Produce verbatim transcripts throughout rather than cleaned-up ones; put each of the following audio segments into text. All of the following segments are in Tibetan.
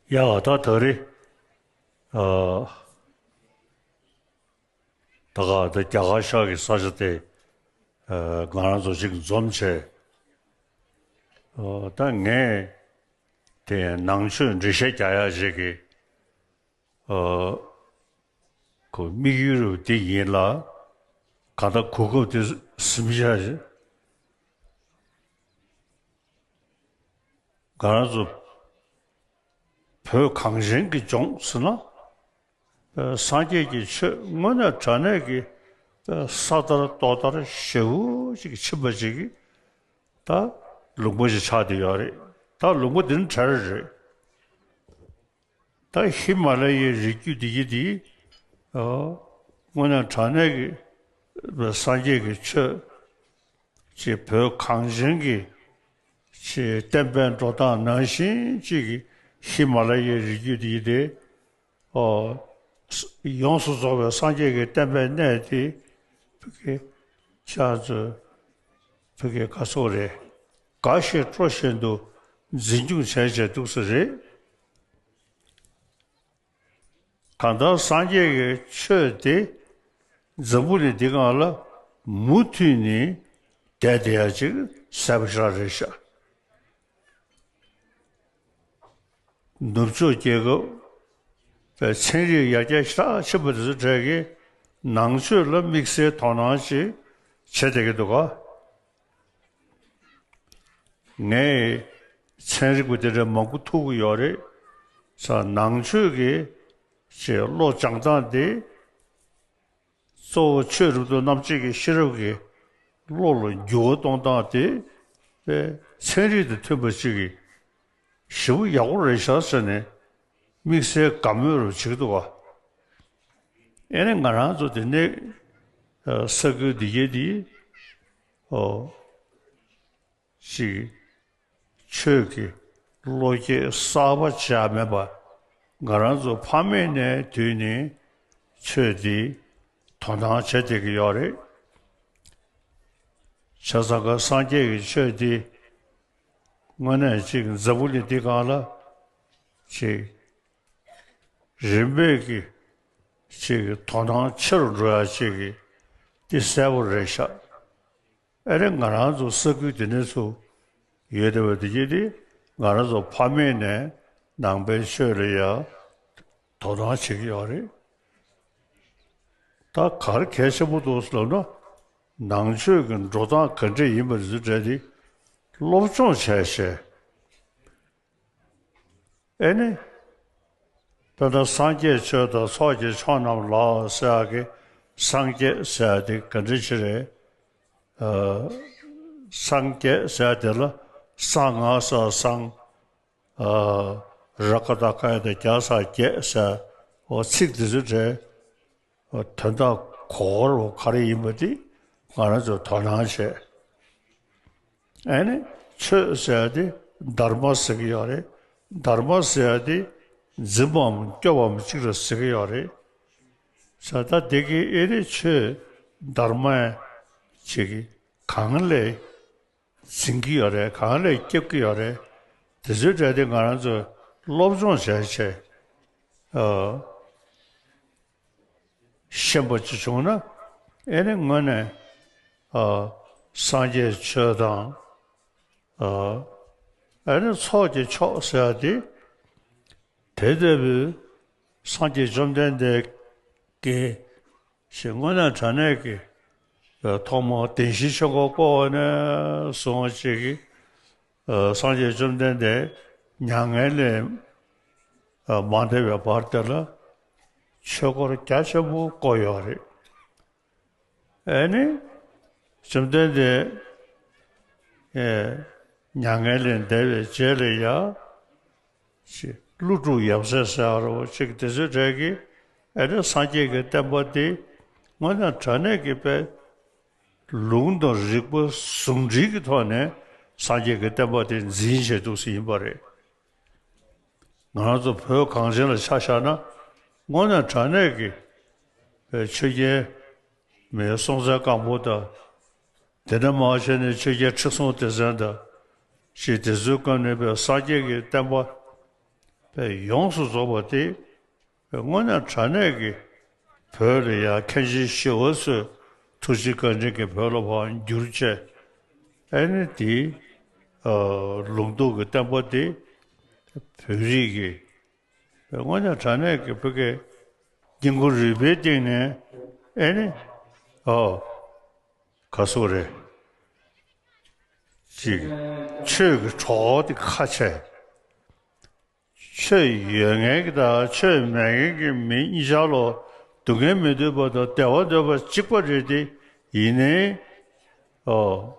ཡ་ད་ད་རེས་ཨ་ད་ག་ད་རྒྱ་གར་ཤར་གྱི་ས་ཆ་དེ་ཨ་ང་རང་ཚོ་ཅིག་འཛོམས་བྱས། ཨ་ད་ངས་དེ་ནང་ཆོས་འགྲེལ་བཤད་རྒྱག་ཡག་ཅིག་གི་ཨ་ཁོ་དམིགས་ཡུལ་རུ་དེ་ཡིན་ལ། གང་ལྟར་གོ་སྐབས་དེ་ཟིན་བྱས། ང་རང་ཚོ་བོད་གངས་ཅན་གྱི་ལྗོངས་ཟེར་ན། ཨ་སངས་རྒྱས་ཀྱི་ཆོས་དངོས་གནས་དྲང་གནས་ཀྱི་ཨ་ས་དར་ཏོག་དར་ཞེ་པོ་ཅིག་ཕྱིན་པ་ཅིག་ད་ལུང་པ་ཞིག་ཆགས་བསྡད་ཡོད་རེད། ད་ལུང་པ་འདི་ནི་བྲལ་རེད། ད་ཧི་མ་ལ་ཡའི་རི་རྒྱུད་འདི་ཡི་འདི་ཨ་དངོས་གནས་དྲང་གནས་ཀྱི་སངས་རྒྱས་ཀྱི་ཆོས་ཅིག་བོད་གངས་ཅན་གྱི་ཅིག་བསྟན་པའི་འགྲོ་སྟངས་ནང་བཞིན་ཅིག་གི་ཧི་མ་ལ་ཡའི་རི་རྒྱུད་འདི་ཡི་འདི་ཨོ་ཡོངས་སུ་རྫོགས་པའི་སངས་རྒྱས་ཀྱི་བསྟན་པའི་གནས་འདི་བོད་ཀྱི་ཤར་ཚོ་བོད་ཀྱི་ག་ཚོད་རེད། དགའ་བཞིན་སྤྲོ་བཞིན་དུ་འཛིན་སྐྱོང་བྱས་བྱས་འདུག་ས་རེད། གང་ལྟར་སངས་རྒྱས་ཀྱི་ཆོས་དེ་འཛམ་བུ་གླིང་འདི་སྒང་ལ་མུ་མཐུད་ནས་བསྡད་བསྡད་ཡ་ཅིག་གསལ་པོ་ཞེ་དྲག་རེད་ཤག་ནུབ་ཕྱོགས་རྒྱལ་ཁབ་པའི་ཚན་རིག་ཡར་རྒྱས་ཞེ་དྲག་ཕྱིན་པ་དེ་ཚོ་གྲས་ཀྱིས་ནང་ཆོས་ལ་དམིགས་བསལ་དོ་སྣང་ཅིག་བྱེད་བསྡད་ཀྱི་འདུག་ག་ངས་ཚན་རིག་པ་དེ་འདྲ་མང་པོ་ཐུག་གི་ཡོད་རེད། ས་ནང་ཆོས་ཀྱི་ཅེས་བློ་སྦྱང་སྟངས་དེ་གཙོ་བོ་ཆོས་རབ་ཏུ་རྣམ་འབྱེད་ཀྱི་ཤེས་རབ་ཀྱི་བློ་ལ་འགྱུར་བ་གཏོང་སྟངས་དེ་དཔེ་ཚན་རིག་དང་མཐུན་པ་ཅིག་གི་ཞེ་པོ་ཡག་པོ་རེད་ཤག་ཟེར་ནས་དམིགས་བསལ་དགའ་མོས་རུ་བྱེད་ཀྱི་འདུག་ག་ཨེ་ནས་ང་རང་ཚོ་དེ་ནས་ས་ཁུལ་འདི་གའི་དེ་ཨོ། ཞིག་ཆོས་ཀྱི་བློ་སྐྱེད་གསར་པ་བྱས་མེད་པ། ང་རང་ཚོ་ཕ་མེས་ནས་དུས་ནས་ཆོས་འདི་དོ་སྣང་བྱེད་བསྡད་ཀྱི་ཡོད་རེད། བྱས་ཙང་ཀ་སངས་རྒྱས་ཀྱི་ཆོས་འདི་དངོས་གནས་ཅིག་འཛམ་བུ་གླིང་འདི་སྒང་ལ་ཅིག་རིམ་པས་ཀྱི་ཅིག་དོ་སྣང་ཆེ་རུ་འགྲོ་ཡ་ཅིག་གི་འདི་གསལ་པོ་རེད་ཤག་ཨེ་རེད། ང་རང་ཚོ་ས་ཁུལ་དེ་ནས་ཚུར་ཡོད་བསྡད་པ་དེ་གྱིས་དེ་ང་རང་ཚོ་ཕ་མེས་ནས་ནང་པའི་ཆོས་ལ་ཡ་དོ་སྣང་བྱེད་ཀྱི་ཡོད་རེད། ད་ག་རེ་གལ་ཆེན་པོ་འདུག་ལབ་ན། ནང་ཆོས་ཀྱི་འགྲོ་སྟངས་ག་འདྲས་ཡིན་པ་དེ་ཚོ་གྲས་དེ་སློབ་སྦྱོང་བྱས་བྱས། ཨེ་ནི། ད་ལྟ་སངས་རྒྱས་ཆོས་དང་ཚོགས་ཀྱི་མཆོག་རྣམས་ལ་ཟེར་ཡག་གི་སངས་རྒྱས་ཟེར་ཡག་དེ་ག་འདྲ་ཅིག་རེད། ཨ། སངས་རྒྱས་ཟེར་ཡག་དེ་ལ་གསང་སྔགས་ས་སངས། ཨ། ར་ཀ་བཏགས་རྐ་ཡ་བཏགས་རྒྱ་ས་རྒྱས་ཟེར། འོ་ཚིག་དེ་ཚོ་རེད། དོན་དག་གོ་བ་རུ་ག་རེ་ཡིན་པ་དེ་ང་རང་ཚོས་དོ་སྣང་བྱས། ཨ་ནི་ཆོས་ཟེར་ཡ་དེ་དྷརྨ་ཟེར་གྱི་ཡོད་རེད། དྷརྨ་ཟེར་ཡ་དེ་འཛིན་པའམ་སྐྱོབ་པའམ་གཅིག་ལ་ཟེར་གྱི་ཡོད་རེད། ས་ད་དེ་གི་ཨེ་རེད། ཆོས་དྷརྨ་ཅིག་གི་གང་ལས་འཛིན་གྱི་ཡོད་རེད། གང་ལས་སྐྱོབ་ཀྱི་ཡོད་རེད། དེ་ཚོའི་གྲས་དེ་ང་རང་ཚོས་སློབ་སྦྱོང་བྱས་བྱས། ཨ། ཤེས་པ་ཅིག་བྱུང་ན། ཨེ་ནི་དངོས་གནས་ཨ་སངས་རྒྱས་ཆོས་དང་། ཨ་ཨེ་ནི་ཚོགས་ཀྱི་མཆོག་ཟེར་ཡ་དེ། དེ་ལྟ་བུའི་སངས་རྒྱས་བཅོམ་ལྡན་འདས་ཀྱི་ཞེས་དངོས་གནས་དྲང་གནས་ཀྱི་ཐོག་མར་བདེན་བཞིའི་ཆོས་འཁོར་བསྐོར་བ་ནས་བཟུང་བ་ཅིག་གིས། ཨ་སངས་རྒྱས་བཅོམ་ལྡན་འདས་མྱ་ངན་ལས་ཨ་མ་འདས་པའི་བར་དེ་ལ་ཆོས་འཁོར་རྒྱ་ཆེན་པོ་བསྐོར་ཡོད་རེད། ཨེ་ནི་བཅོམ་ལྡན་འདས་ཨེ་མྱ་ངན་ལས་འདས་པའི་རྗེས་ལ་ཡང་ཅིག་ཀླུ་སྒྲུབ་ཡབ་སྲས་ཟེར་བ་ཅིག་དེ་ཚོའི་གྲས་ཀྱིས་ཨེ་ནི་སངས་རྒྱས་ཀྱི་བསྟན་པ་འདི་དངོས་གནས་དྲང་གནས་ཀྱི་དཔེ། ལུང་དང་རིགས་པ་ཟུང་འབྲེལ་གྱི་ཐོག་ནས་སངས་རྒྱས་ཀྱི་བསྟན་པ་དེ་འཛིན་བྱས་འདུག་སེ་ཡིན་པ་རེད། ང་རང་ཚོ་བོད་གངས་ཅན་ལ་ཆ་བཞག་ན་དངོས་གནས་དྲང་གནས་ཀྱི་ཆོས་རྒྱལ་མེས་སྲོང་བཙན་སྒམ་པོ་དང་། དེ་འདྲ་མ་བྱས་ནས་ཆོས་རྒྱལ་ཁྲི་སྲོང་ལྡེ་བཙན་དང་། ཞེས་དེ་ཚོའི་སྐབས་ནས་པའི་སངས་རྒྱས་ཀྱི་བསྟན་པ་ པས་ཡོངས་སུ་རྫོགས་པ་དེ། དངོས་གནས་དྲང་གནས་ཀྱི་བོད་ལ་ཡང་མཁན་ཆེན་ཞི་བ་འཚོའི་ཐུགས་རྗེ་བཀའ་དྲིན་གྱིས་བོད་ལ་ཕར་བསྒྱུར་བྱས། ཨེ་ནི་དེ་ཨ་ལུང་རྟོགས་ཀྱི་བསྟན་པ་དེ་བོད་རིགས་ཀྱི་དངོས་གནས་དྲང་གནས་ཀྱི་བོད་ཀྱི་སྙིང་ཁུང་རུས་པའི་གཏིང་ནས་ཨེ་ནི་ཨོ་ག་སོ་རེད། ཅིག་ཆོས་ཀྱི་གྲོགས་དེ་ཁ་ཆེ། ཆོས་ཡོད་མཁན་གྱི་དང་ཆོས་མེད་མཁན་གྱི་མི་གཉིས་ཆར་ལོ་སྡུག་བསྔལ་མི་འདོད་པ་དང་བདེ་བ་འདོད་པ་གཅིག་པ་རེད་དེ། ཡིན་ནའི་ཨོ་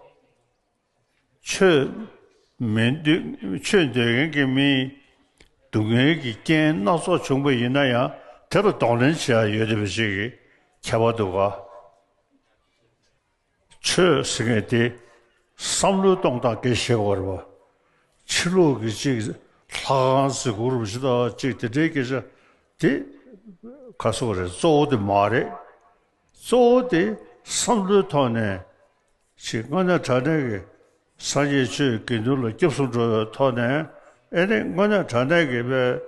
ཆོས་མི་འདོད་ཆོས་འདོད་མཁན་གྱི་མིས་སྡུག་བསྔལ་གྱི་རྐྱེན་སྣ་ཚོགས་བྱུང་པ་ཡིན་ན་ཡང་དེ་ལ་གདོང་ལེན་བྱེད་ཡ་ཡོད་བསྡད་པ་ཞིག་གི་ཁྱད་པར་འདུག་ག། ཆོས་ཟེར་མཁན་དེ་བསམ་བློའི་གཏོང་སྟངས་སྐད་ཆ་བཤད་དགོས་རེད་པ། ཕྱི་ལོགས་ཀྱི་ཅིག་ལྷ་ཁང་ཟེར་དགོས་རེད་པ་ཞིག་དང་ཅིག་དེ་འདྲའི་སྐད་ཆ་དེ་ག་སོགས་རེད། གཙོ་བོ་དེ་མ་རེད། གཙོ་བོ་དེ་བསམ་བློའི་ཐོག་ནས་ཅིག་དངོས་གནས་དྲང་གནས་ཀྱི་སངས་རྒྱས་ཆོས་ཀྱི་དགེ་འདུན་ལ་སྐྱབས་སུ་འགྲོ་བའི་ཐོག་ནས་ཨེ་ནི་དངོས་གནས་དྲང་གནས་ཀྱི་བས་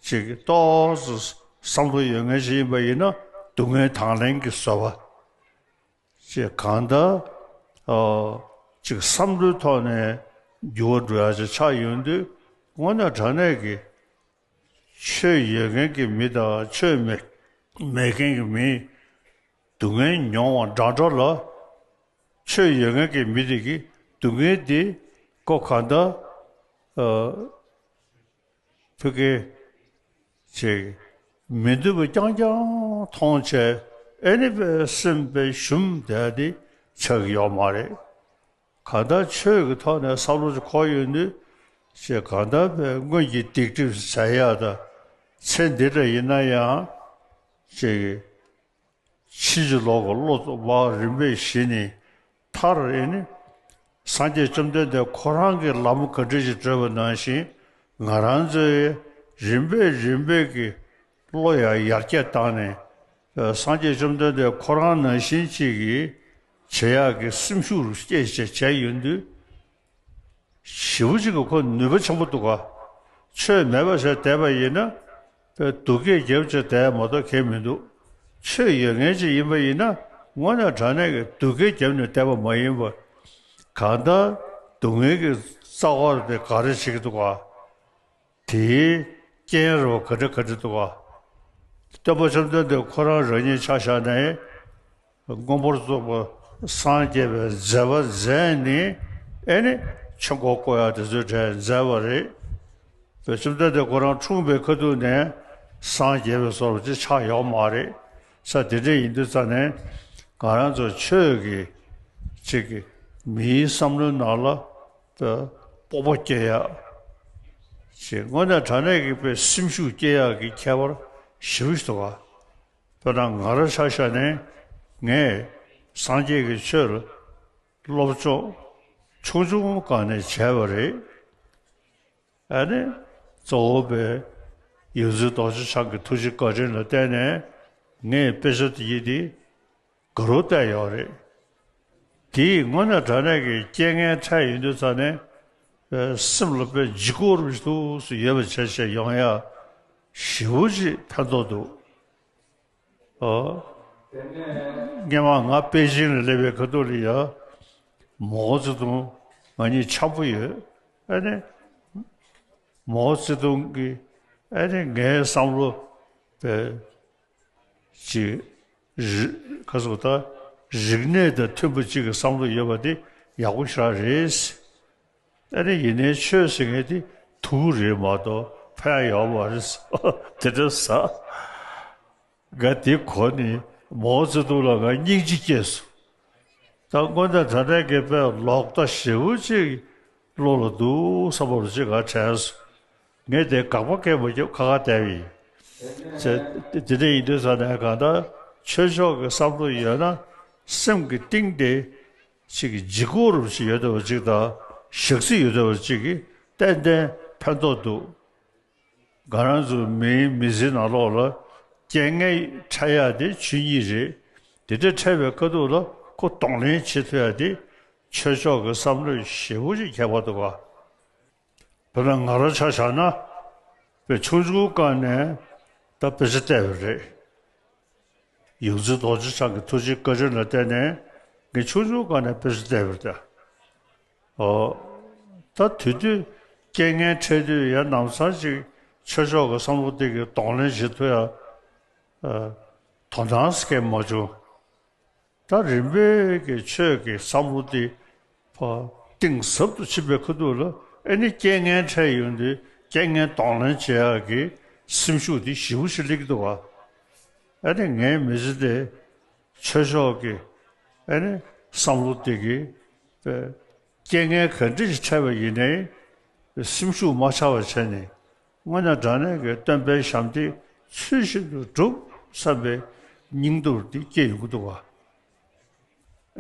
ཅིག་ཏོག་ཙམ་བསམ་བློ་ཡོད་མཁན་ཞིག་ཡིན་པ་ཡིན་ན་སྡུག་བསྔལ་དང་ལེན་གྱི་བཟོད་པ། ཅེས་གང་ལྟར། ཨ། ཅིག་བསམ་བློའི་ཐོག་ནས་འགྱུར་བ་འགྲོ་ཡག་ཅིག་ཆགས་ཡོང་དུས་དངོས་གནས་དྲང་གནས་ཀྱི་ཆོས་ཡོད་མཁན་གྱི་མི་དང་ཆོས་མེད་མེད་མཁན་གྱི་མིའི་སྡུག་བསྔལ་མྱོང་བ་འདྲ་འདྲ་ལ། ཆོས་ཡོད་མཁན་གྱི་མི་དེ་གིས་སྡུག་བསྔལ་དེ་ཁོ་གང་ལྟར། ཨ། ཕ་གི་ཅིག་མི་འདོད་པ་རྐྱང་རྐྱང་མཐོང་བྱས་ཨེ་ནི་པའི་སེམས་པའི་ཞུམ་བསྡད་དེ་ཆགས་ཀྱི་ཡོད་མ་རེད། གང་ལྟར་ཆོས་ཀྱི་ཐོག་ནས་བསམ་བློ་ཅིག་འཁོར་ཡོང་དུས་ཅིག་གང་ལྟར་པའི་སྔོན་གྱི་སྡིག་སྒྲིབ་བྱ་ཡག་དང་ཚེ་འདི་འདྲ་ཡིན་ན་ཡང་ཅིག་ཕྱིན་ཅི་ལོག་གི་བློ་མར་རིམ་པས་ཞི་ནས་མཐར་ཨེ་ནི་སངས་རྒྱས་བཅོམ་ལྡན་འདས་ཁོ་རང་གི་ལམ་ག་འདྲ་ཞིག་བགྲོད་པ་ནང་བཞིན་ང་རང་ཚོའི་རིམ་པས་རིམ་པས་ཀྱི་བློ་ཡང་ཡར་རྒྱས་བཏང་ནས་སངས་རྒྱས་བཅོམ་ལྡན་འདས་ཁོ་རང་ནང་བཞིན་ཅིག་གིས་བྱེད་ཡག་གི་སེམས་ཤུགས་སྐྱེད་བྱེད་བྱས་ཡོང་དུས། ཞེ་པོ་ཅིག་གི་ཁོ་ནུས་པ་ཆེན་པོ་འདུག་ག། ཆོས་མེད་པ་བྱས་བསྡད་པ་ཡིན་ན་སྡུག་སྐད་རྒྱབ་བྱས་བསྡད་མ་གཏོགས་གལ་མི་འདུག། ཆོས་ཡོད་མཁན་ཅིག་ཡིན་པ་ཡིན་ན་དངོས་གནས་དྲང་གནས་ཀྱི་སྡུག་སྐད་རྒྱབ་ནས་བསྡད་པ་མ་ཡིན་པར། གང་ལྟར་སྡུག་བསྔལ་གྱི་རྩ་བ་དེ་ག་རེ་བྱེད་ཀྱི་འདུག་ག། དེའི་རྐྱེན་རོ་ག་འདྲ་ག་འདྲ་འདུག་ག། སྟོན་པ་བཅོམ་ལྡན་འདས་ཁོ་རང་རང་ཉིད་ཆ་བཞག་ནས། མངོན་པར་རྫོགས་པར་སངས་རྒྱས་པའི་མཛད་པ་མཛད་ནས་ཨེ་ནི་ཆོས་འཁོར་བསྐོར་ཡག་དེ་ཚོའི་གྲས་མཛད་པ་རེད། བཅོམ་ལྡན་འདས་ཁོ་རང་འཁྲུངས་པའི་ཁ་ཐུག་ནས་སངས་རྒྱས་པའི་བཟོ་འདྲ་ཅིག་ཆགས་ཡོད་མ་རེད། ས་དེ་འདྲ་ཡིན་དུས་ཙ་ནས་ང་རང་ཚོ་ཆོས་ཀྱི་ཅིག་གི་མིའི་བསམ་བློའི་ནང་ལ་སྤོབས་པ་སྐྱེ་ཡག་ཅིག་དངོས་གནས་དྲང་གནས་ཀྱི་དཔེ་སེམས་ཤུགས་སྐྱེ་ཡག་གི་ཁྱད་པར་ཞེ་པོ་ཞིག་འདུག་ག། དཔེར་ན་ང་རང་ཆ་བཞག་ནས་ངས་སངས་རྒྱས་ཀྱི་ཆོས་ལ་སློབ་སྦྱོང་ཆུང་ཆུང་སྒང་ནས་བྱས་པ་རེད། ཨ་ནི་གཙོ་བོ་དཔེ་ཡོངས་འཛིན་རྡོ་རྗེ་འཆང་གི་ཐུགས་རྗེ་བཀའ་དྲིན་ལ་བརྟེན་ནས་ངས་དཔེ་ཆ་དེ་ཡིན་དེ་ག་རུ་བལྟས་ཡོད་རེད། དེས་དངོས་གནས་དྲང་གནས་ཀྱི་རྐྱེན་ངན་འཕྲད་ཡོང་དུས་ཙ་ནས་སེམས་ལ་དཔེ་ལྗིད་ཁོག་རུ་ཞིག་ཏུ་ཡོད་པ་བྱས་བྱས་ཡོང་ཡ་ཞེ་པོ་ཅིག་ཕན་ཐོགས་འདུག། ཨོ། སྔོན་མ་ང་པེ་ཅིང་ལ་སླེབས་པའི་ཁ་ཐུག་ལ་ཡ། མའོ་ཙེ་ཏུང་ང་གཉིས་འཆམ་པོ་ཡོད། ཨ་ནི། མའོ་ཙེ་ཏུང་གིས་ཨ་ནི་ངའི་བསམ་བློ་པའི་ཅིག་རི་ཁ་སོ་ད་རིག་གནས་དང་མཐུན་པ་ཅིག་གི་བསམ་བློ་ཡོད་པ་དེ་ཡག་པོ་ཞེ་དྲག་རེད། ཨ་ནི་ཡིན་ནའི་ཆོས་ཟེར་མཁན་དེ་ཐུགས་རེད་མ་གཏོགས་ཕན་ཡོད་མ་རེད། དེ་འདྲ་ཟ། ང་དེ་གོ་ནས་མའོ་ཙེ་ཏུང་ལ་ང་སྙིང་རྗེ་སྐྱེས་སོང་། ད་དངོས་གནས་དྲང་གནས་ཀྱི་དཔེ་ལོག་ལྟ་ཞེ་པོ་ཅིག་བློ་ལ་འདུག་བསམ་པ་ཅིག་ང་དྲན་སོང་། ངས་དེ་དགག་པ་སྐད་མ་རྒྱབ་ཁ་ཁ་བསྡད་པ་ཡིན། ཚེ་དེ་འདྲ་ཡིན་དུས་ཙ་ནས་གང་ལྟར་ཆོས་ཕྱོགས་ཀྱི་བསམ་བློ་ཡོད་ན་སེམས་ཀྱི་གཏིང་དེ་ཅིག་ལྗིད་ཁོག་རུ་ཞིག་ཡོད་བསྡད་པ་ཅིག་དང་ཞག་རྩི་ཡོད་བསྡད་པ་ཅིག་གིས་ཏན་ཏན་ཕན་ཐོགས་འདུག། ང་རང་ཚོ་མིའི་མི་ཚེ་ནང་ལོགས་ལ་རྐྱེན་ངན་འཕྲད་ཡག་དེ་ཆོས་ཉིད་རེད། དེ་འདྲ་འཕྲད་པའི་ཁ་ཐུག་ལ་ཁོ་གདོང་ལེན་བྱེད་ཐུབ་ཡག་དེ་ཆོས་ཕྱོགས་ཀྱི་བསམ་བློས་ཞེ་པོ་ཅིག་ཁྱད་པར་འདུག་ག། དཔེར་ན་ང་རང་ཆ་བཞག་ན། པའི་ཆུང་ཆུང་སྒང་ནས་ད་དཔེ་ཆ་བལྟས་པ་རེད། ཡོངས་འཛིན་རྡོ་རྗེ་འཆང་གི་ཐུགས་རྗེ་བཀའ་དྲིན་ལ་བརྟེན་ནས་ངས་ཆུང་ཆུང་སྒང་ནས་དཔེ་ཆ་བལྟས་པ་རེད། ཨོ། ད་དེ་དུས་རྐྱེན་ངན་འཕྲད་དུས་ཡང་ནམ་སང་ཅིག་ཆོས་ཕྱོགས་ཀྱི་བསམ་བློ་དེ་གི་གདོང་ལེན་བྱེད་ཐུབ་ཡ། ཨ། དོ་སྣང་སྐྱེ་མ་བྱུང་། ད་རིམ་པས་ཀྱི་ཆོས་ཀྱི་བསམ་བློ་དེ་ཕར་གཏིང་ཟབ་ཏུ་ཕྱིན་པའི་ཁ་ཐུག་ལ། ཨེ་ནི་རྐྱེན་ངན་འཕྲད་ཡོང་དུས་རྐྱེན་ངན་གདོང་ལེན་བྱེད་ཡག་གི་སེམས་ཤུགས་དེ་ཞེ་པོ་ཞིག་སླེབས་ཀྱི་འདུག་བ། ཨེ་ནི་ངའི་མི་ཚེ་དེ་ཆོས་ཕྱོགས་ཀྱི་ཨེ་ནི་བསམ་བློ་དེ་གི་རྐྱེན་ངན་ག་འདྲ་ཞིག་འཕྲད་པ་ཡིན་ནའི་སེམས་ཤུགས་མ་ཆག་པ་བྱས་ནས། དངོས་གནས་དྲང་གནས་ཀྱི་སྟོན་པའི་ཞབས་འདེགས་ཚུལ་བཞིན་དུ་སྒྲུབ་བསམ་པའི་སྙིང་སྟོབས་འདི་སྐྱེ་ཡོང་གི་འདུག་བ།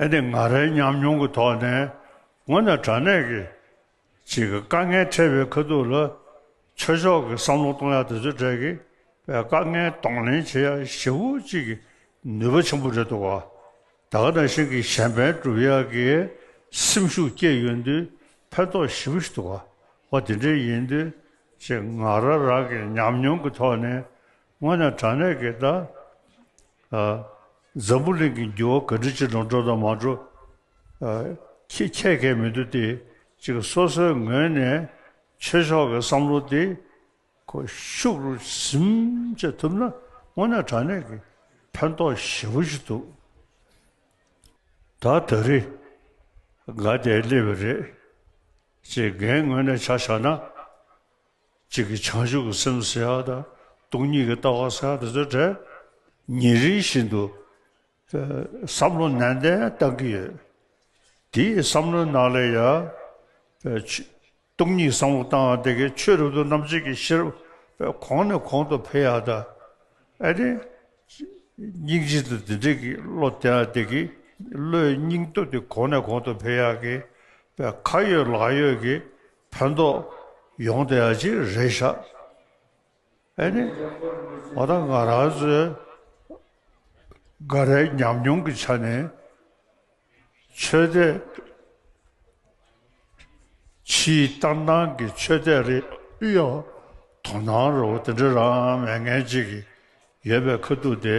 ཨེ་ནི་ང་རའི་ཉམས་མྱོང་གི་ཐོག་ནས་དངོས་གནས་དྲང་གནས་ཀྱི་ཅིག་གི་དཀའ་ངལ་འཕྲད་པའི་ཁ་ཐུག་ལ་ཆོས་ཕྱོགས་ཀྱི་བསམ་བློ་གཏོང་ཡག་དེ་ཚོའི་གྲས་ཀྱི་དཀའ་ངལ་གདོང་ལེན་བྱེད་ཡག་ཞེ་པོ་ཅིག་གི་ནུས་པ་ཆེན་པོ་རེད་འདུག་བ། ད་ག་ནང་བཞིན་གྱི་གཞན་ཕན་སྒྲུབ་ཡག་གི་སེམས་ཤུགས་སྐྱེ་ཡོང་དུས་ཕན་ཐོགས་ཞེ་པོ་ཞིག་འདུག་བ། འོ་དེ་འདྲ་ཡིན་དུས་ཅིག་ང་རང་རང་གི་ཉམས་མྱོང་གི་ཐོག་ནས་དངོས་གནས་དྲང་གནས་ཀྱི་ད། ཨ། འཛམ་བུ་གླིང་གི་འགྱུར་བ་ག་འདྲ་ཅིག་ལ་འགྲོ་དང་མ་འགྲོ། ཨ། ཁྱེད་ཁྱེད་ཀྱི་མི་འདུག་སྟེ། ཅིག་སོ་སོའི་ངོས་ནས་ཆོས་ཕྱོགས་ཀྱི་བསམ་བློ་དེ་ཁོ་ཤུགས་རུ་ཟིན་བྱེད་ཐུབ་ན་དངོས་གནས་དྲང་གནས་ཀྱི་ཕན་ཐོགས་ཞེ་པོ་ཞིག་འདུག་ད་ད་རེས་ང་དེར་སླེབས་པ་རེད། ཅེས་ངའི་ངོས་ནས་ཆ་བཞག་ན། གཅིག་གི་བྱང་ཆུབ་ཀྱི་སེམས་ཟེར་ཡག་དང་སྟོང་ཉིད་ཀྱི་ལྟ་བ་ཟེར་ཡག་དེ་ཚོའི་གྲས་ཉིན་རེ་བཞིན་དུ་བསམ་བློ་ནན་ཏན་བཏང་གི་ཡོད། དེའི་བསམ་བློའི་ནང་ལ་ཡང་སྟོང་ཉིད་བསམ་བློ་བཏང་བ་དེ་གའི་ཆོས་རབ་ཏུ་རྣམ་འབྱེད་ཀྱི་ཤེས་རབ་གོང་ནས་གོང་དུ་འཕེལ་ཡག་དང་། ཨ་ནི། སྙིང་རྗེ་དང་དེ་འདྲའི་གི་བློ་བསྟན་ཡག་དེ་གི་བློའི་སྙིང་སྟོབས་དེ་གོང་ནས་གོང་དུ་འཕེལ་ཡག་གི་ཁ་ཡོད་ལག་ཡོད་ཀྱི་ཕན་ཐོགས་ཡོང་བསྡད་ཡག་ཅིག་རེད་ཤག་ཨ་ནི། འོ་ད་ང་རང་ཚོའི་འགའ་རེའི་ཉམས་མྱོང་གི་ཆ་ནས་ཆོས་དད། ཕྱིའི་ལྟར་སྣང་གི་ཆོས་དད་རེད། ཡང་དོ་སྣང་རོ་དེ་འདྲ་རང་མེད་མཁན་ཅིག་ཡོད་པའི་ཁ་ཐུག་དེ།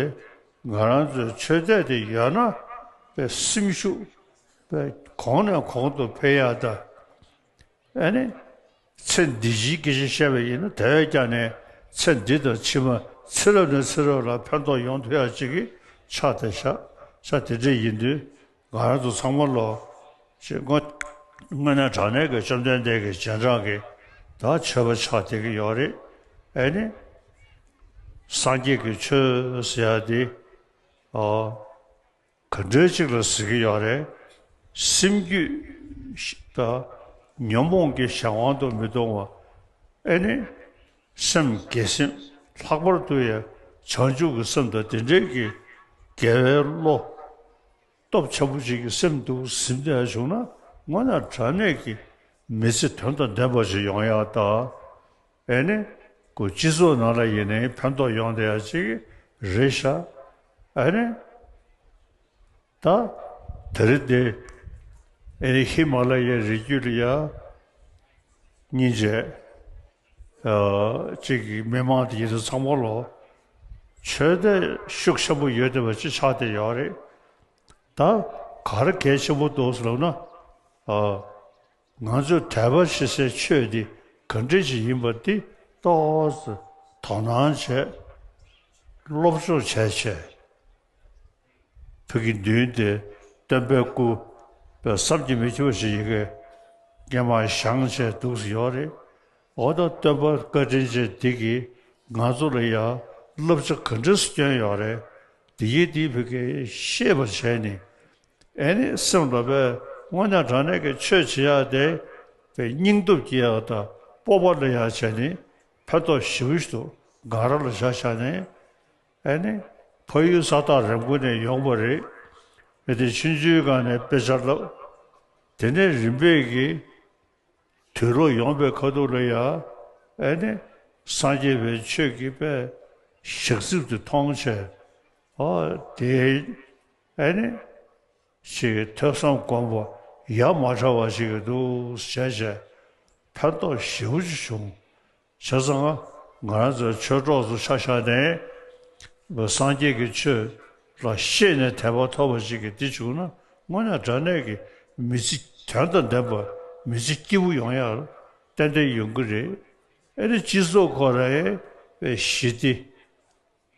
ང་རང་ཚོའི་ཆོས་དད་དེ་ཡོད་ན་པའི་སེམས་ཤུགས་པའི་གོང་ནས་གོང་དུ་འཕེལ་ཡག་དང་། ཨ་ནི། ཚེ་འདི་ཕྱིའི་སྐད་ཆ་བཤད་པ་ཡིན་ན་དེ་བས་ཀྱང་ནས་ཚེ་འདི་དང་ཕྱི་མ་ཚེ་རབས་ནས་ཚེ་རབས་ལ་ཕན་ཐོགས་ཡོང་ཐུབ་ཡག་ཅིག་གི་ཆགས་བསྡད་ཤག་ཤག་དེ་འདྲ་ཡིན་དུས། ང་རང་ཚོ་ཚང་མ་ལོ། ཞེས་དངོས་དངོས་གནས་དྲང་གནས་ཀྱི་བཅོམ་ལྡན་འདས་ཀྱི་རྗེས་འབྲང་གི་ད་ཆོས་པ་ཆགས་བསྡད་ཀྱི་ཡོད་རེད། ཨེ་ནི། སངས་རྒྱས་ཀྱི་ཆོས་ཟེར་ཡག་དེ། ཨོ། ག་འདྲའི་ཅིག་ལ་ཟེར་གྱི་ཡོད་རེད། སེམས་རྒྱུད་དང་ཉོན་མོངས་ཀྱི་གཞན་དབང་དུ་མི་གཏོང་བ། ཨེ་ནི། སེམས་དགེ་སེམས་ལྷག་པར་དུ་ཡང་བྱང་ཆུབ་ཀྱི་སེམས་དང་དེ་འདྲའི་གི་དགེ་བའི་བློ། སྟོབས་ཆེན་པོ་ཅིག་གི་སེམས་འདུག་ཟིན་བསྡད་བྱུང་ན་དངོས་གནས་དྲང་གནས་ཀྱི་མི་ཚེ་དོན་དང་ལྡན་པ་ཞིག་ཡོང་ཡག་དང་། ཨེ་ནི། ཁོ་སྤྱི་ཚོགས་ནང་ལ་ཡིན་ནའི་ཕན་ཐོགས་ཡོང་བསྡད་ཡག་ཅིག་རེད་ཤག་ཨེ་ནི། ད། དེ་རིང་འདི། ཨེ་ནི་ཧི་མ་ལ་ཡའི་རི་རྒྱུད་ལ་ཡ། སྙིང་རྗེ། ཨ། གཅིག་གི་མི་མང་དེ་ཡིན་ཚང་མ་ལོ། ཆོས་དད་ཤུགས་ཆེན་པོ་ཡོད་བསྡད་པ་ཅིག་ཆགས་བསྡད་ཡོད་རེད། ད་ག་རེ་གལ་ཆེན་པོ་འདུག་ཟེར་ལབ་ན། ཨ། ང་ཚོས་དད་པ་བྱེད་སའི་ཆོས་འདི་ག་འདྲ་ཞིག་ཡིན་པ་འདི་ཏོག་ཙམ་དོ་སྣང་བྱས། སློབ་སྦྱོང་བྱས་བྱས། བོད་ཀྱི་མདུན་དེ་སྟོན་པའི་སྐུ་བསམ་གྱིས་མི་ཁྱབ་པ་ཞིག་ཡི་གེ་སྔས་མ་བཞེངས་བྱས་འདུག་སེ་ཡོད་རེད། འོ་ད་སྟོན་པ་བཀའ་དྲིན་ཅན་འདི་གིས་ང་ཚོ་ལ་ཡང་བསླབ་བྱ་ག་འདྲ་སེ་བསྐྱོན་ཡོད་རེད། འདི་ཡིན་འདི་བོད་ཀྱིས་ཤེས་པར་བྱས་ནས། ཨེ་ནི་སེམས་ལ་བས་དངོས་གནས་དྲང་གནས་ཀྱི་ཆོས་བྱེད་ཡག་དེ་བས་སྙིང་སྟོབས་སྐྱེ་ཡག་དང་སྤོབས་པ་སླེབས་ཡག་བྱས་ནས་ཕན་ཐོགས་ཞེ་པོ་ཞིག་འདུག་ང་རང་ལ་བཞག་བཞག་ནས། ཨེ་ནི། ཕ་ཡུལ་ས་ཐག་རིང་པོ་ནས་ཡོང་བ་རེད། ཨེ་དེ་ཆུང་ཆུང་སྒང་ནས་དཔེ་ཆ་བསླབ། དེ་ནས་རིམ་པས་ཀྱིས་དུས་ལོག་ཡོང་པའི་ཁ་ཐུག་ལ་ཡ། ཨེ་ནི། སངས་རྒྱས་པའི་ཆོས་ཀྱི་དཔེ་ཞག་རྩིབ་ཏུ་མཐོང་བྱས། ཨ། དེ། ཨེ་ནི། ཞིག་ཐོས་བསམ་སྒོམ་པ་ཡ་མ་བྲལ་བ་ཞིག་འདུག་བྱས་བྱས། ཕན་ཐོགས་ཞེ་པོ་ཅིག་བྱུང་། བྱས་ཙང་ ང་རང་ཚོའི་ཆོས་གྲོགས་ཚོ་ཆ་བཞག་ནས་སངས་རྒྱས་ཀྱི་ཆོས་ལ་ཤེས་ནས་དད་པ་ཐོབ་པ་ཞིག་གིས་འདི་བྱུང་ན། དངོས་གནས་དྲང་གནས་ཀྱི་མི་ཚེ་དོན་དང་ལྡན་པ། མི་ཚེ་སྐྱིད་པོ་ཡོང་ཡག་ཏན་ཏན་ཡོང་གི་རེད། ཨེ་ནི་སྤྱི་ཚོགས་ཁོ་རའི་དཔེ་ཞི་བདེ།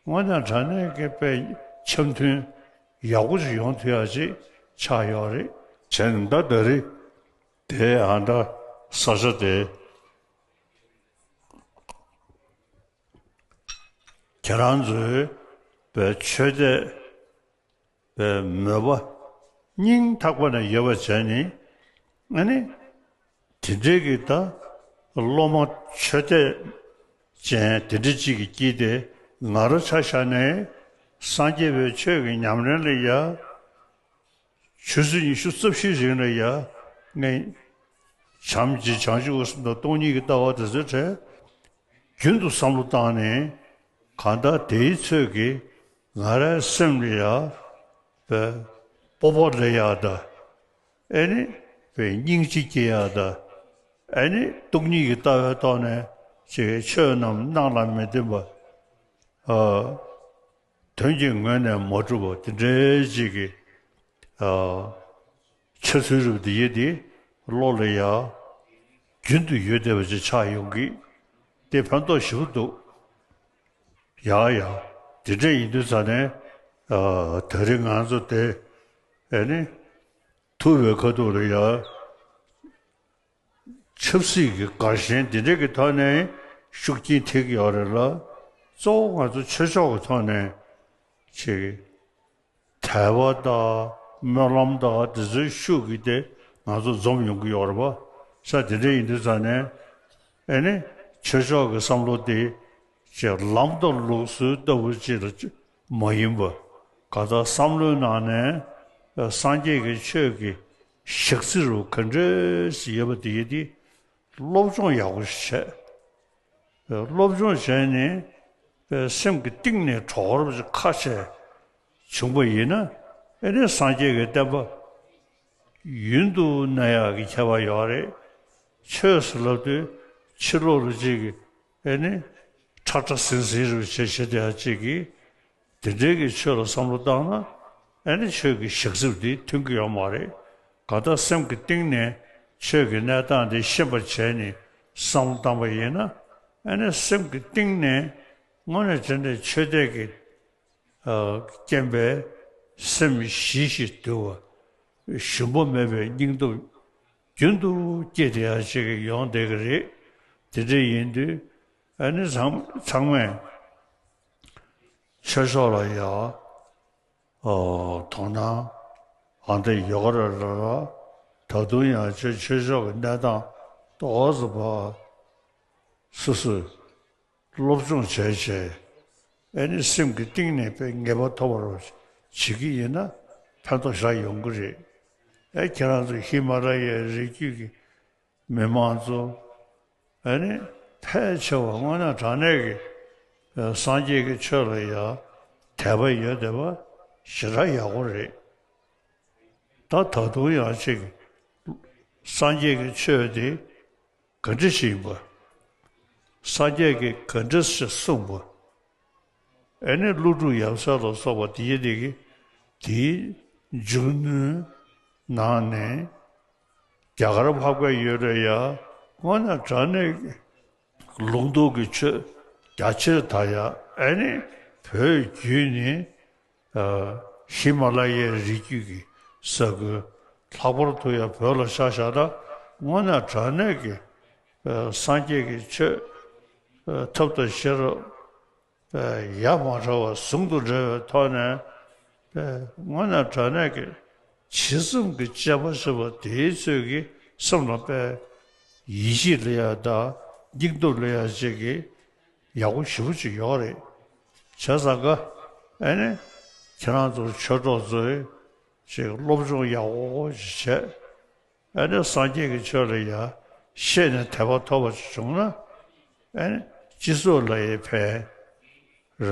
དངོས་གནས་དྲང་གནས་ཀྱི་དཔེ་འཆམ་མཐུན་ཡག་པོ་ཞིག་ཡོང་ཐུབ་ཡག་ཅིག་ཆགས་ཡོད་རེད། བྱས་ནས་ད་ད་རེས་དེ་ཨ་ད་ས་ཆ་དེ། ཁྱེད་རང་ཚོའི་པའི་ཆོས་དད་པའི་མོས་པ་སྙིང་ཐག་པ་ནས་ཡོད་པ་བྱས་ནས། ཨ་ནི་དེ་འདྲའི་གི་ད་སློབ་མ་ཆོས་དད་ཅན་དེ་འདྲ་ཅིག་གི་དཀྱིལ་དེ་ང་རང་ཆ་བཞག་ནས་སངས་རྒྱས་པའི་ཆོས་ཀྱི་ཉམས་ལེན་ལ་ཡ། ཆུ་ཚོད་ཉི་ཤུ་རྩ་བཞིའི་རིང་ལ་ཡ་ངས་བྱམས་བརྩེ་བྱང་ཆུབ་སེམས་དང་སྟོང་ཉིད་ཀྱི་ལྟ་བ་དེ་ཚོའི་གྲས་རྒྱུན་དུ་བསམ་བློ་བཏང་ནས། གང་ལྟར་དེའི་ཚོད་ཀྱིས་ང་རའི་སེམས་ལ་ཡ་པའི་སྤོབས་པ་སླེབས་ཡག་དང་། ཨེ་ནི་པའི་སྙིང་རྗེ་སྐྱེ་ཡག་དང་། ཨེ་ནི་སྟོང་ཉིད་ཀྱི་ལྟ་བའི་ཐོག་ནས་ཅིག་ཆོས་རྣམས་སྣང་ལ་མི་འཛིན་པ། ཨ། དོན་གྱི་ངོས་ནས་མ་གྲུབ་པ་དེ་འདྲའི་ཅིག་གི། ཨ། འཆར་ཚུལ་རབ་འདི་ཡི་དེ་བློ་ལ་ཡ་རྒྱུན་དུ་ཡོད་བསྡད་པ་ཅིག་ཆགས་ཡོང་གི། དེ་ཕན་ཐོགས་ཞེ་པོ་འདུག། ཡ་ཡ། དེ་འདྲ་ཡིན་དུས་ཙ་ནས། ཨ། ད་རེས་ང་ཚོ་དེ་ཨེ་ནི་ཐུབ་པའི་ཁ་ཐུག་ལ་ཡ། ཆབ་སྲིད་ཀྱི་དགའ་ཞེན་འདི་འདྲ་གི་ཐོག་ནས་ཤུགས་རྐྱེན་ཐེབས་ཀྱི་ཡོད་རེད་ལ། གཙོ་བོ་ང་ཚོ་ཆོས་ཕྱོགས་ཀྱི་ཐོག་ནས་ཅིག་དད་པ་དང་སྨོན་ལམ་དང་དེ་ཚོའི་ཤུགས་ཀྱིས་དེ་ང་ཚོ་འཛོམས་ཡོང་གི་ཡོད་རེད་པ། ས་དེ་འདྲ་ཡིན་དུས་ཙ་ནས་ཨེ་ནི་ཆོས་ཕྱོགས་ཀྱི་བསམ་བློ་དེ་ཅིག་ལམ་དང་ལུགས་སྲོལ་ལྟ་བུ་ཅིག་ལ་མ་ཡིན་པ། གང་ལྟར་བསམ་བློའི་ནང་ནས་སངས་རྒྱས་ཀྱི་ཆོས་ཀྱི་ཞག་རྩི་རུ་ག་འདྲས་ཞིག་ཡོད་པ་དེ་ཡིན་ཏེ། སློབ་སྦྱོང་ཡག་པོ་ཞིག་བྱས། སློབ་སྦྱོང་བྱས་ནས་སེམས་ཀྱི་གཏིང་ནས་གྲོགས་རབ་ཅིག་ཁ་ཤས་བྱུང་པ་ཡིན་ན། ཨེ་ནི་སངས་རྒྱས་ཀྱི་བསྟན་པ་ཡུན་དུ་གནས་ཡག་གི་ཁྱད་པར་ཡོད་རེད། ཆོས་ཟེར་ལབ་དུས་ཕྱི་ལོགས་ལ་ཅིག་གི་ཨེ་ནི་ཁྲ་ཁྲ་ཟིང་ཟིང་རུ་བྱེད་བྱེད་དེ་ཡ་ཅིག་གིས། དེ་འདྲའི་གི་ཆོས་ལ་བསམ་བློ་བཏང་ན། ཨེ་ནི་ཆོས་ཀྱི་ཞག་རྩི་དེ་ཐོན་གྱི་ཡོད་མ་རེད། གང་ལྟར་སེམས་ཀྱི་གཏིང་ནས་ཆོས་ཀྱི་གནས་སྟངས་དེ་ཤེས་པར་བྱས་ནས་བསམ་བློ་བཏང་པ་ཡིན་ན། ཨེ་ནི་སེམས་ཀྱི་གཏིང་ནས་དངོས་གནས་དྲང་གནས་ཆོས་དད་ཀྱི་ཨ། རྐྱེན་པས་སེམས་ཞི་ཞིང་དུལ་བ། ཞུམ་པ་མེད་པའི་སྙིང་སྟོབས་རྒྱུན་དུ་སྐྱེས་ཏེ་ཡ་ཅིག་ཡོང་བསྡད་ཀྱི་རེད། དེ་འདྲ་ཡིན་དུས་ཨ་ནི་ཚང་ཚང་མས་ཆོས་ཕྱོགས་ལ་ཡ། ཨོ། དོ་སྣང་ཨ་འདྲ་ཡོད་རེད་ལ། ད་དུང་ཡང་ཆོས་ཆོས་ཕྱོགས་ཀྱི་གནས་སྟངས་ཏོག་ཙམ་ཕར་སོ་སོས་སློབ་སྦྱོང་བྱས་བྱས། ཨེ་ནི་སེམས་ཀྱི་གཏིང་ནས་དཔེ་ངེས་པ་ཐོབ་པར་བྱེད་ཀྱི་ཡིན་ན་ཕན་ཐོགས་ཞེ་དྲག་ཡོང་གི་རེད། ཨེ་ཁྱེད་རང་ཚོ་ཧི་མ་ལ་ཡའི་རི་རྒྱུད་ཀྱི་མི་མང་ཚོ། ཨ་ནི་ཕལ་ཆེ་བ་དངོས་གནས་དྲང་གནས་ཀྱི་སངས་རྒྱས་ཀྱི་ཆོས་ལ་ཡང་དད་པ་ཡོད་བསྡད་པ་ཞེ་དྲག་ཡག་པོ་རེད། ད་ད་དུང་ཡང་ཅིག་སངས་རྒྱས་ཀྱི་ཆོས་དེ་ག་འདྲ་ཞིག་ཡིན་པ། སངས་རྒྱས་ཀྱིས་ག་འདྲ་ཞིག་གསུངས་པ། ཨེ་ནི་ཀླུ་སྒྲུབ་ཡབ་སྲས་ལ་སོགས་པ་དེ་ཡི་དེ་གི་དེའི་མཇུག་ནུས་ནང་ནས་རྒྱ་གར་འཕགས་པའི་ཡུལ་ལ་ཡ་དངོས་གནས་དྲང་གནས་ཀྱི་ལུང་རྟོགས་ཀྱི་ཆོས་རྒྱ་ཆེར་དར་ཡ། ཨེ་ནི་བོད་བརྒྱུད་ནས་ཨ། ཧི་མ་ལ་ཡའི་རི་རྒྱུད་ཀྱི་ས་ཁུལ་ལྷག་པར་དུ་ཡང་བོད་ལ་ཆ་བཞག་ན་དངོས་གནས་དྲང་གནས་ཀྱི་ཨ། སངས་རྒྱས་ཀྱི་ཆོས་ཨ། ཐབས་དང་ཤེས་རབ་ཨ། ཡ་མ་བྲལ་བ་ཟུང་དུ་འབྲེལ་བའི་ཐོག་ནས་ཨ། དངོས་གནས་དྲང་གནས་ཀྱི་ཇི་ཙམ་གྱི་དཔྱད་པ་བྱས་པ་དེའི་ཚོད་ཀྱིས་སེམས་ལ་དཔེ་ཡིད་ཆེས་སླེབས་ཡ་དང་སྙིང་སྟོབས་སླེབས་ཡ་ཅིག་གི་ཡག་པོ་ཞེ་པོ་ཅིག་ཡོད་རེད། བྱས་ཙང་ཀ་ཨ་ནི་ཁྱེད་རང་ཚོ་ཆོས་གྲོགས་ཚོས་ཅིག་སློབ་སྦྱོང་ཡག་པོ་ཅིག་བྱས། ཨ་ནི་སངས་རྒྱས་ཀྱི་ཆོས་ལ་ཡ་ཤེས་ནས་དད་པ་ཐོབ་པ་ཅིག་བྱུང་ན། ཨ་ནི་སྤྱི་ཚོགས་ལ་ཡ་ཕན།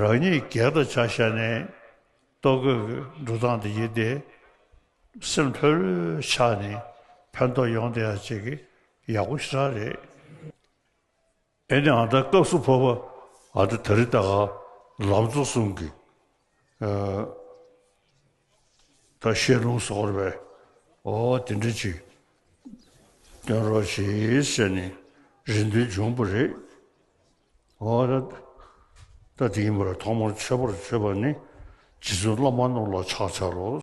རང་ཉིད་སྒེར་དང་ཆ་བཞག་ནས་ལྟོ་གོས་ཀྱི་འགྲོ་སྟངས་དེ་ཡིན་ཏེ། སེམས་ལྷོད་ལྷོད་ཆགས་ནས་ཕན་ཐོགས་ཡོང་བསྡད་ཡ་ཅིག་གི་ཡག་པོ་ཞེ་དྲག་རེད། ཨེ་ནི་ཨ་ད་སྐབས་སུ་བབ་ ཨ་ད་ད་རེས་ད་ག་ལམ་གཙོ་གསུམ་གྱི་ཨ་ད་བཤད་ལུང་སོགས་རེད་པས། ཨོ་དེ་འདྲ་ཅིག་སྟོན་རོགས་བྱེད་ཟེར་ནས་རེ་འདུན་བྱུང་བ་རེད། ཨོ་ད་ད་དེ་ཡིན་པར་ཐོག་མར་མཆོད་པར་མཆོད་པ་ནི་རྗེ་བཙུན་བླ་མ་རྣམས་ལ་ཕྱག་འཚལ་ལོ།